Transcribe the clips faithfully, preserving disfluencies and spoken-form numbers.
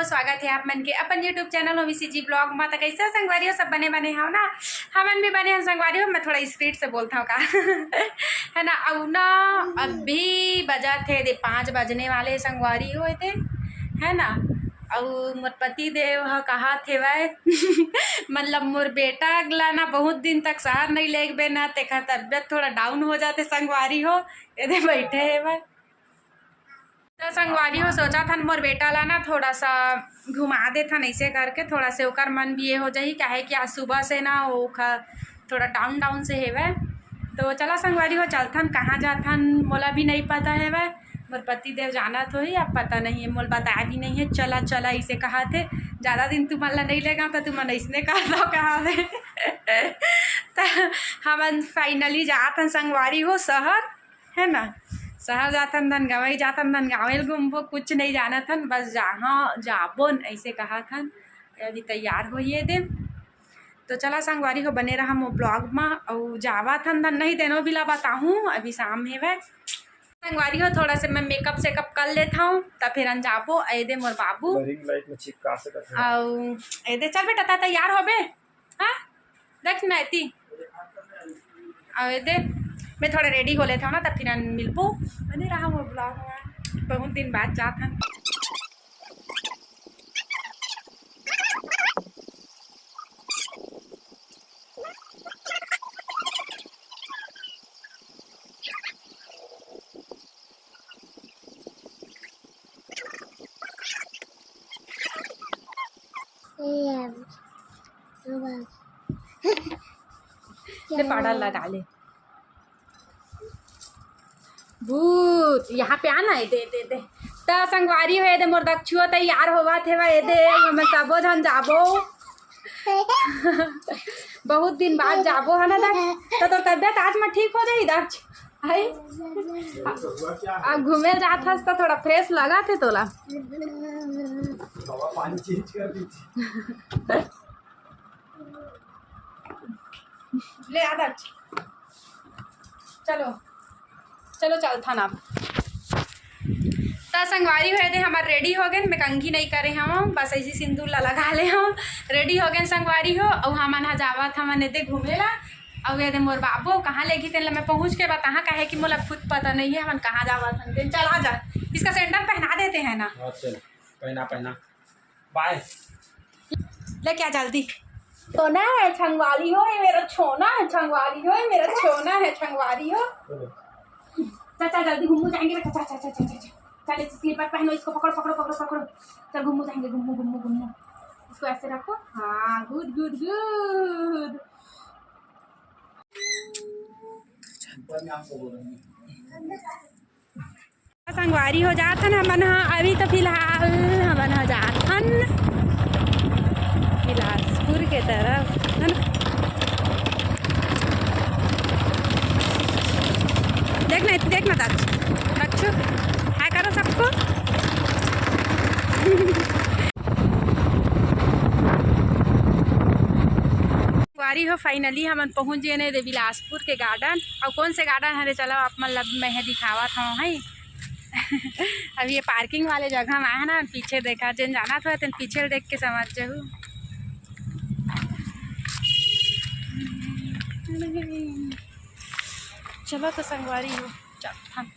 स्वागत हे आप मन के अपन YouTube channel Homi C G vlog मा। त कइसे हो संगवारी हो, सब बने बने हव ना? हमन भी बने हन संगवारी हो। मैं थोड़ा speed से बोलत हव का है ना। अउ ना अभी बजत हे दे पाँच बजने वाले हे संगवारी हो एदे, है ना। अउ मोर पति देव ह कहात हेवय मतलब मोर बेटा ला ना बहुत दिन तक शहर नइ लेगबे ना, तेखर तबियत थोड़ा down हो जाथे संगवारी हो, एदे बइठे हेवय। त संगवारी हो सोचत हन मोर बेटा ला ना थोड़ा सा घुमा देथन, अइसे करके थोड़ा से ओकर मन भी ये हो जाही, काहे कि आज सुबह से ना ओखर थोड़ा down down से हेवय। तो चला संगवारी हो चलथन, कहाँ जाथन मोला भी नइ पता हेवय। मोर पति देव जानत होही, अब पता नहीं है, मोला बताया भी नहीं है। चला चला अइसे कहाथे, ज्यादा दिन तुमन ला नइ लेगव त तुमन अइसने कहा दव कहावे। त हमन finally जात हन संगवारी हो शहर, है ना। शहर जाथन धन गंवई जाथन धन गाँवे ल घूमबो, कुछ नहीं जानत हन, बस जहाँ जाबो न अइसे कहाथन। अभी तैयार होइए दे। तो चला संगवारी हो बने रहा मोर vlog मा, अउ जावत हन धन नहीं तेनो बिला बताहूँ, अभी शाम हेवय। संगवारी हो थोड़ा से मैं makeup सेकअप कर लेत हूँ, त फिर हम जाबो। एदे मोर बाबू ring light में चिपका सकत है। अउ एदे चल बेटा, ता तैयार होबे? हाँ, देख ना एती। अउ एदे मैं थोड़ा ready हो लेत हूँ ना, त फिर हम मिलबो। बने रहा मोर vlog मा, बहुत दिन बाद जात हन। ले पाउडर लगा ले। भूत, यहाँ पे आना है, दे, दे, दे। त संगवारी हो, एदे मोर दक्षुओ तैयार होवत हेवय, एदे, हमन सबो झन जाबो। बहुत दिन बाद जाबो, है ना दक्ष? त तोर तबियत आज म ठीक हो जाही दक्ष? है? अब घूमे जात हस त थोड़ा fresh लगत हे तोला। हवा पानी change कर दीजिए। ले आ दक्ष, चलो, चलो चलथन अब। त संगवारी हो, एदे हमर ready हो गेन, मैं कंघी नइ करे हवं, बस अइसे सिंदूर ला लगा ले हवं। Ready हो गेन संगवारी हो, अउ हमन ह जावत हमन एदे घूमे ला। अउ एदे मोर बाबू कहाँ लेगी तेन ला मैं पहुँच के बताहा, काहे कि मोला खुद पता नहीं है हमन कहाँ जावत हन। तेन चला जा, इसका sandal पहना देते हैं ना। हाँ, चल, पहना, पहना। Bye। ले क्या जल्दी। छोना है छंगवाली हो, ये मेरा छोना है छंगवाली हो, ये मेरा छोना है छंगवाली हो। चल, चल, जल्दी घूमू जाएंगे बेटा, चल, चल, चल, चल, चल, चल। चल, इस slipper पहनो, इसको पकड़ो, पकड़ो, पकड़ो, पकड़ो। चल, घूमू जाएंगे, घूमू, घूमू, घूमू। इसको ऐसे रखो, हाँ, good, good, good। संगवारी हो जात हन हमन ह, अभी तो फिलहाल हमन ह जात हन बिलासपुर के तरफ, है ना? देख ना, देख ना दक्ष, दक्षु, hi करो सबको। संगवारी हो, finally हमन पहुंच गए ने दे बिलासपुर के garden। अउ कौन से garden हरे, चलो आप मन ला मैं ह दिखावत हूँ, है। अब ये parking वाले जगह में आए ना, पीछे देखा, जेन जाना था तेन पीछे देख के समझ जाहू। चलो तो संगवारी हो, चलथन।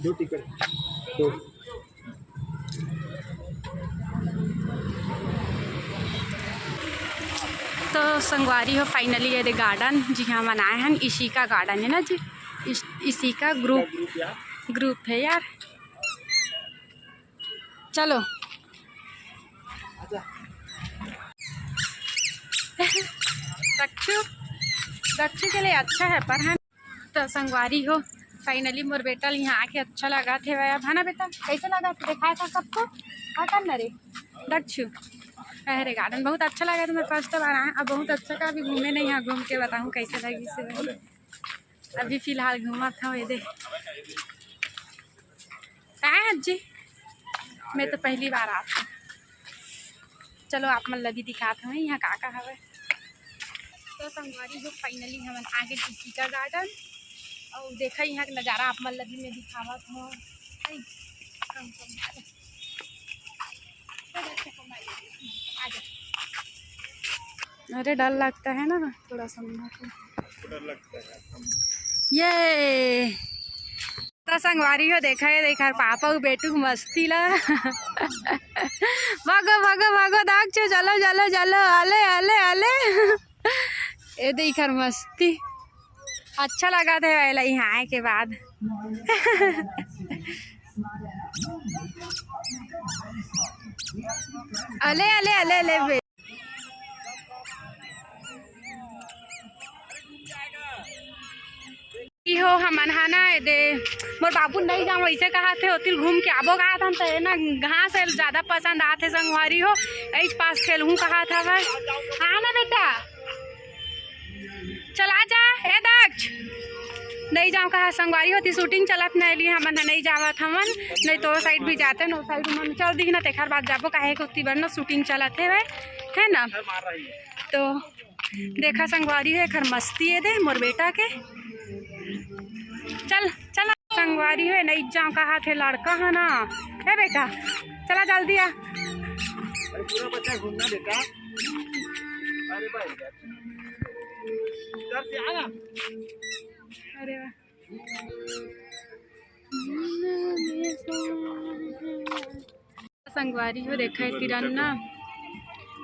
दो टिकट, दो। तो संगवारी हो, finally ये दे garden, जिहाँ हमन आए हन, इशिका garden है ना जी, इश-, इशिका group, group है यार। चलो। दक्षु, दक्षु के लिए अच्छा है पर है। तो संगवारी हो, finally मोर बेटा ल यहाँ आके अच्छा लगा थे। अब है ना बेटा, कैसे लगा थे? दिखाया था सबको, हाँ कर ना रे दक्षु। अरे garden बहुत अच्छा लगा था, मैं first बार आया, अब बहुत अच्छा का अभी घूमे नहीं, यहाँ घूम के बताऊँ कैसे लगी से। अभी फिलहाल घूमत हव एदे। काय है जी? मैं तो पहली बार आत हूँ। चलो आप मन ला भी दिखात हवं यहाँ का का हवय। तो संगवारी हो, finally हमन आ गे इशिका garden। अउ देखा यहाँ के नजारा आप मन ला भी मैं दिखावत हूँ। आई, कम, कम। अरे, डर लगता है ना थोड़ा सा। डर लगता है। ये तो संगवारी हो, देखा है, देखा पापा अउ बेटू के मस्ती ला। भागो, भागो, भागो, दाग छो, चलो, चलो, चलो, आले, आले, आले। ये देखा मस्ती। अच्छा लगा था भाई ला यहाँ आए के बाद। अले, अले, अले, अले बे। ई हो हमन हा ना, ए दे, मोर बाबू नहीं जाऊँ वैसे कहा थे, ओतिल घूम के आबो कहा था, तो ये ना घास है ज्यादा पसंद आथे संगवारी हो, ऐस पास खेलहूँ कहा था भाई। हाँ ना बेटा, चला जा, ए दक्ष। नहीं जाऊँ कहा संगवारी होती, शूटिंग चलत नहीं ली, हमन नहीं जावत हमन, नहीं तो साइड भी जाते न, साइड मन चल दी ना, तेखर बाद जाबो, काहे के ओती बर ना शूटिंग चलत है, है ना। तो देखा संगवारी हो, एखर मस्ती है दे मोर बेटा के। चल, चल संगवारी हो, नहीं जाऊँ कहा थे लड़का है ना। ए बेटा, चला जल्दी आ। अरे पूरा बच्चा घूमना बेटा। अरे भाई, इधर से आ ना। अरे वाह। संगवारी हो, देखा है तिरन्ना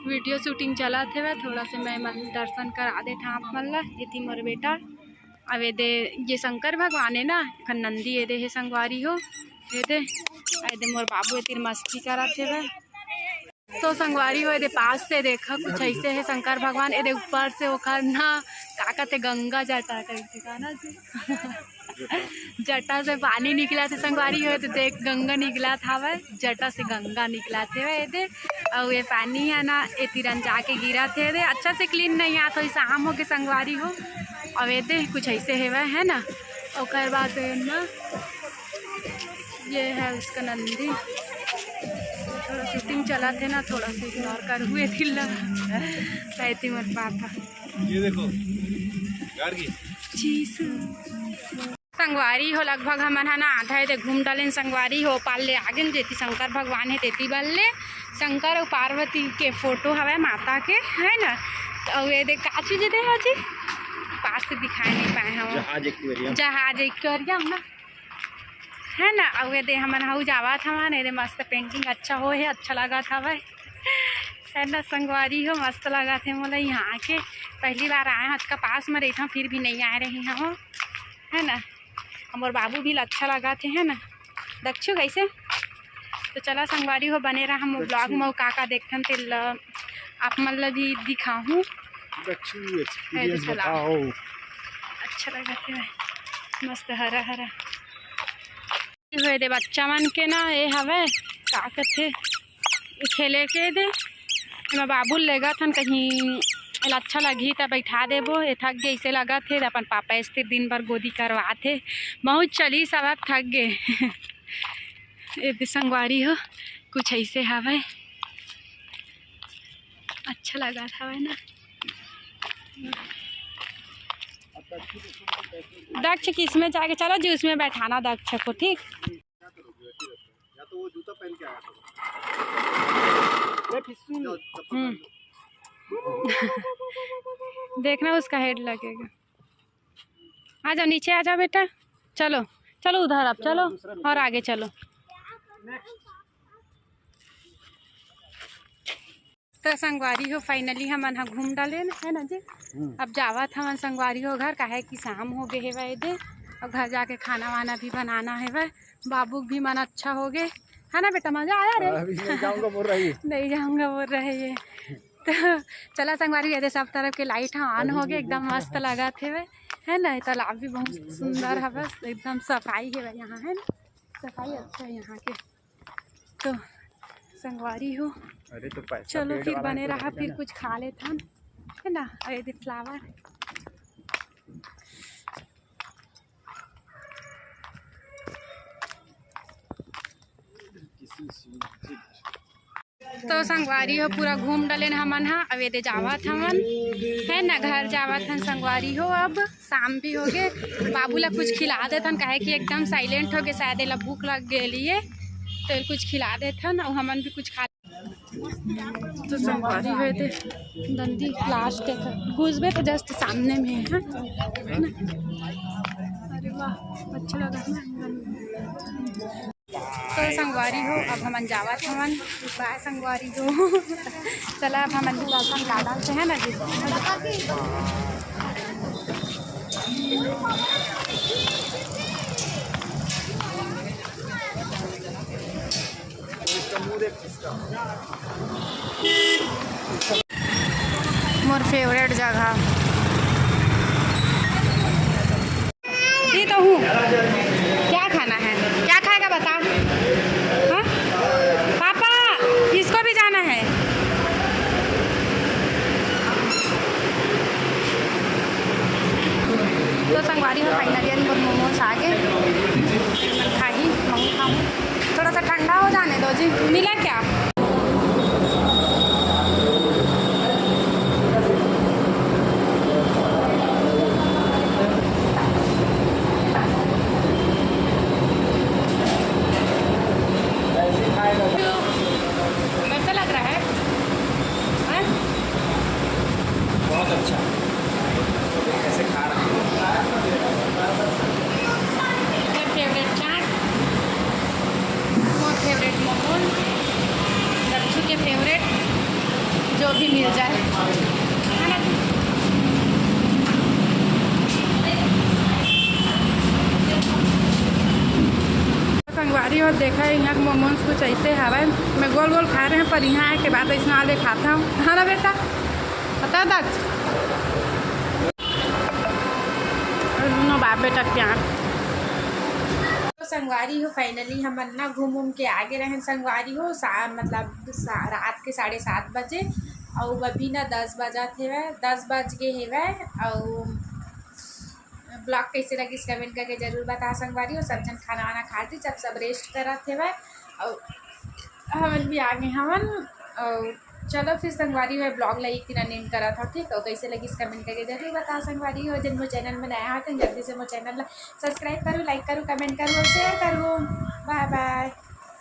वीडियो शूटिंग चलत हेवय, थोड़ा से मैं मन दर्शन करा देत हंव आप मन ला। एती मोर बेटा, अब एदे ये शंकर भगवान है ना, एखर नंदी एदे हे संगवारी हो, एदे, एदे मोर बाबू एतिर मस्ती करत हेवय। तो संगवारी हो, एदे पास से देखा कुछ ऐसे है शंकर भगवान, एदे ऊपर से ओखर ना का कहते गंगा जटा कहते का ना जी? जटा से पानी निकला थे संगवारी हो, तो देख गंगा निकला था वह, जटा से गंगा निकला थे वह एदे। और ये पानी है ना, ए तिरन जाके गिरा थे एदे, अच्छा से क्लीन नहीं आता, शाम हो के संगवारी हो। और एदे कुछ ऐसे है वह, है ना। ओकर बाद ना ये है उसका नंदी। थोड़ा शूटिंग चला थे ना, थोड़ा सा इग्नोर कर हुए थिल्ला। कहती मत पापा। ये देखो, गार्गी। जीसू। संगवारी हो, लगभग हमन ह ना आधा एदे घूम डालेन संगवारी हो। पार ले आगेन, जेती शंकर भगवान हे तेती बल ले शंकर अउ पार्वती के फोटो हवय माता के, है ना। अउ एदे का चीज एदे ह जी, पास से दिखाए नहीं पाए हम। जहाज एक्वेरियम। जहाज एक्वेरियम ना। है ना। अउ एदे हमन हऊ जावत हवन, एदे मस्त पेंटिंग अच्छा होए हे, अच्छा लगत हवय, है ना संगवारी हो, मस्त लगत हे मोला यहाँ आके। पहली बार आए हन, अतका पास में रहिथन, फिर भी नहीं आए रही हूँ, है ना। हमर बाबू भी अच्छा लगत हे, है ना। दक्षु कैसे? तो चला संगवारी हो, बने रहा हम ब्लॉग में, का का देखथन तेल आप मन ला भी दिखाहूँ। दक्षु है, experience चला। बताओ। अच्छा लगत हे, मस्त हरा हरा। ये होए दे बच्चा मन के ना, ये हवे, का कथे, ये खेले के दे। मैं बाबू ल लेगत हन कहीं, एला अच्छा लगही त बैठा देबो। ये थक गे, इसे लगत हे, अपन पापा एस्तिर दिन भर गोदी करवात हे। बहुत चली सब, अब थक गे। ये दे संगवारी हो, कुछ ऐसे हवे। अच्छा लगा था, है ना। दक्ष किस में जाके, चलो जी, उसमें बैठाना दक्ष को, ठीक। या तो वो जूता पहन के आया था। ले फिसलूंगी। हम्म। देखना उसका हेड लगेगा। आ जाओ, नीचे आ जाओ बेटा, चलो, चलो उधर आप चलो और आगे चलो। तो संगवारी हो, finally हमन ह घूम डालेन, है ना जी। हम्म। अब जावत हमन संगवारी हो घर, काहे कि शाम हो गे हेवय दे। अब घर जाके खाना वाना भी बनाना हेवय। बाबू भी मन अच्छा हो गे, है ना बेटा, मजा आया रे? अभी नहीं जाऊंगा बोल रही है। नहीं जाऊंगा बोल रहे ये। तो चला संगवारी, ये दे सब तरफ के लाइट ह ऑन हो गे, एकदम मस्त लगत हेवय, है ना। तालाब भी बहुत सुंदर हवय, एकदम सफाई हेवय यहाँ, है ना, सफाई अच्छा है यहाँ के। तो संगवारी हो, अरे तो पैसा चलो पेट फिर वाला बने तो रहा, रहेगा फिर ना। कुछ खा लेथन, है ना। अरे दे फ्लावर। तो संगवारी हो, पूरा घूम डलेन हमन हा। अब एदे जावत हमन, है ना, घर जावत हन संगवारी हो। अब शाम भी हो गे, बाबू ला कुछ खिला देथन, काहे कि एकदम साइलेंट हो गे, शायद एला भूख लग गेली है, तो कुछ खिला देथन अउ हमन भी कुछ खा। तो संगवारी हो, एदे नंदी लास्ट है, घुसबे तो जस्ट सामने में है, है ना? अरे वाह, अच्छा लगा ना आंगन। तो संगवारी हो, अब हमन जावत हवन। बाय संगवारी हो। चला, अब हमन भी दर्शन गार्डन से, है ना जी? मोर फेवरेट जगह। ये तो हूँ। क्या खाना है? क्या खाएगा बता? हाँ? पापा, इसको भी जाना है। तो संगवारी हो, finally मोर मोमोज आ गए। मैं खाही, मैं खाऊँ। थोड़ा सा ठंडा हो जाने दो जी। मिला क्या? कैसा लग रहा है? हैं? बहुत अच्छा। कैसे खा रहा है? My favourite chaat, my favourite momos, सबकी के favourite, जो भी मिल जाए, है ना? संगवारी हो, देखा है, यहाँ के मोमोज कुछ ऐसे हवय। मैं गोल गोल खा रहे हैं, पर यहाँ आए के बाद ऐसा वाले खाता हूँ, है ना बेटा? बता दच। और दोनों बाप बेटा के प्यार। तो संगवारी हो, finally हमन ना घूम घूम के आगे रहेन संगवारी हो। सा-, मतलब सा-, रात के साढ़े सात बजे, अउ अभी ना दस बजत हेवय, दस बज गे हेवय। अउ vlog कैसे लगिस comment करके जरूर बता संगवारी हो। सब झन खाना वाना खा दी, जब सब rest करत हेवय, अउ हमन भी आगे हवन। अउ चलो फिर संगवारी हो, vlog ला एक दिन end करत हव, ठीक? अउ कैसे लगिस comment करके जरूर बता संगवारी हो। जिन मोर channel में नया हो, तो जल्दी से मोर channel ला subscribe करो, like करो, comment करो और share करो। Bye bye।